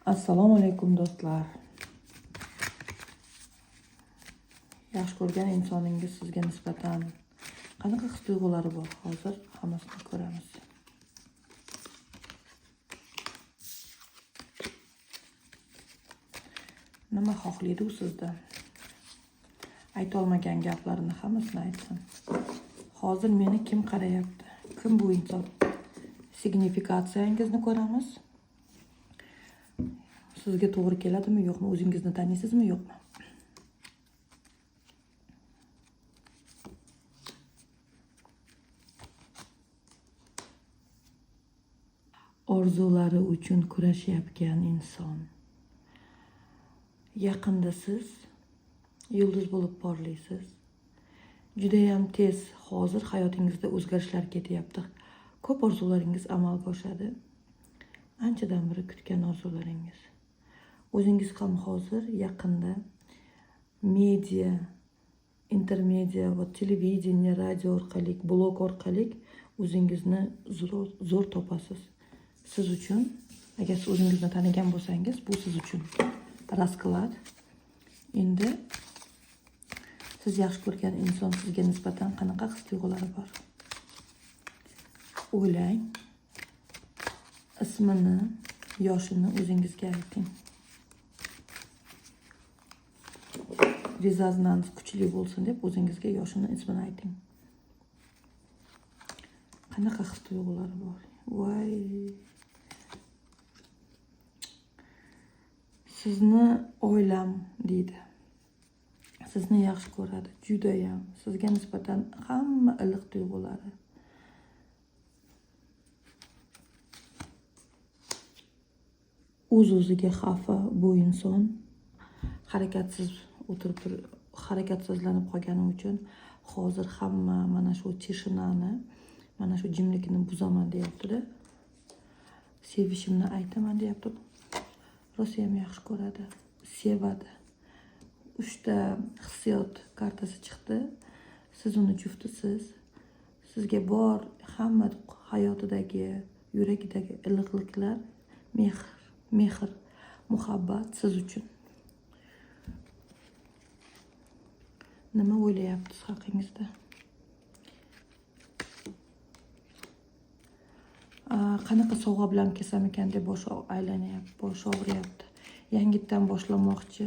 Assalomu alaykum do'stlar. Yaxshi ko'rgan insoningiz sizga nisbatan qanaqa his tuyg'ulari bor? Hozir hammasini ko'ramiz. Nima xohlaydi u sizdan? Aytolmagan gaplarini hammasini aytsin. Hozir meni kim qarayapti? Kim bu inson? Signifikatsiyangizni ko'ramiz. Sizga to'g'ri keladimi, yo'qmi? O'zingizni taniysizmi, yo'qmi? Orzulari uchun kurashayotgan inson. Yaqinda siz yulduz bo'lib porlaysiz. Judayam tez hozir hayotingizda o'zgarishlar ketyapti. Ko'p orzularingiz amalga oshadi. Anchadan beri kutgan orzularingiz. O'zingiz ham hozir yaqinda media, intermedia va televideniye, radio orqali, blog orqali o'zingizni zo'r topasiz. Siz uchun, agar siz o'zingizni tanigan bo'lsangiz, bu siz uchun rasklad. Endi siz yaxshi ko'rgan inson sizga nisbatan qanaqa his tuyg'ulari bor? O'ylang. Ismini, yoshini o'zingizga ayting. Rezonans kuchli bo'lsin deb o'zingizga yoshini, ismini ayting. Qanaqa his tuyg'ulari bor? Voy. Sizni oilam deydi. Sizni yaxshi ko'radi, judayam. Sizga nisbatan hamma iliq tuyg'ulari. O'z-o'ziga xafa bu inson. Harakatsiz o'tirib harakatsizlanib qolgani uchun hozir hamma mana shu tishinani, mana shu jimlikni buzaman deyapti-da. Sevishimni aytaman deyapti. Rosayam yaxshi ko'radi, sevadi. 3 ta hissiyot kartasi chiqdi. Siz uni juftisiz. Sizga bor hamma hayotidagi, yuragidagi iliqliklar, mehr, muhabbat siz uchun. Nima o'ylayapsiz haqingizda? Qanaqa sovg'a bilan kelsam ekan deb boshi aylanyapti, boshi og'riyapti. Yangitdan boshlamoqchi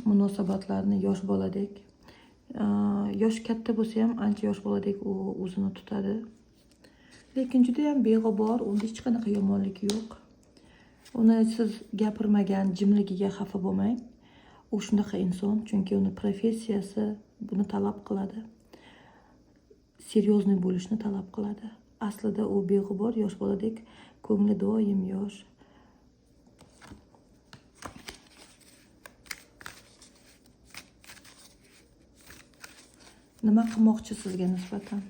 munosabatlarni yosh boladek. Yosh katta bo'lsa ham ancha yosh boladek u o'zini tutadi. Lekin juda ham beg'ubor, unda hech qanaqa yomonlik yo'q. Uni siz gapirmagan jimligiga xafa bo'lmang. U shunaqa inson, chunki uni professiyasi buni talab qiladi. Seryozni bo'lishni talab qiladi. Aslida u beg'ubor yosh boladek, ko'ngli doim yosh. Nima qilmoqchi sizga nisbatan?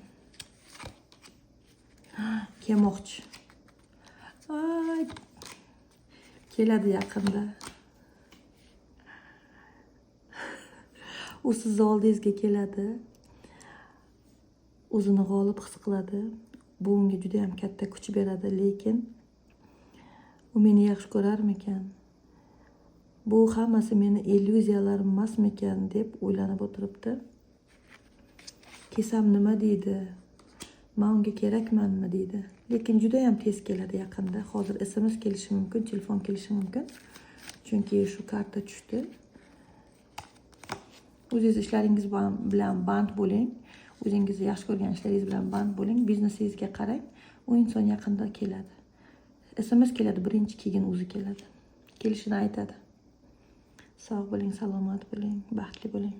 Kelmoqchi. Ay, keladi yaqinda. U sizni oldingizga keladi. O'zini g'olib his qiladi. Bu unga juda ham katta kuch beradi, lekin u meni yaxshi ko'rarmikan? Bu hammasi meni illyuziyalarim emasmikan deb o'ylanib o'tiribdi. Kelsam nima deydi? Men unga kerakmanmi deydi. Lekin juda ham tez keladi yaqinda. Hozir SMS kelishi mumkin, telefon kelishi mumkin. Chunki shu karta tushdi. O'zingiz ishlaringiz bilan band bo'ling. O'zingizni yaxshi ko'rgan ishlaringiz bilan band bo'ling. Biznesingizga qarang. U inson yaqinda keladi. SMS keladi, birinchi, keyin o'zi keladi. Kelishini aytadi. Sog' bo'ling, salomat bo'ling, baxtli bo'ling.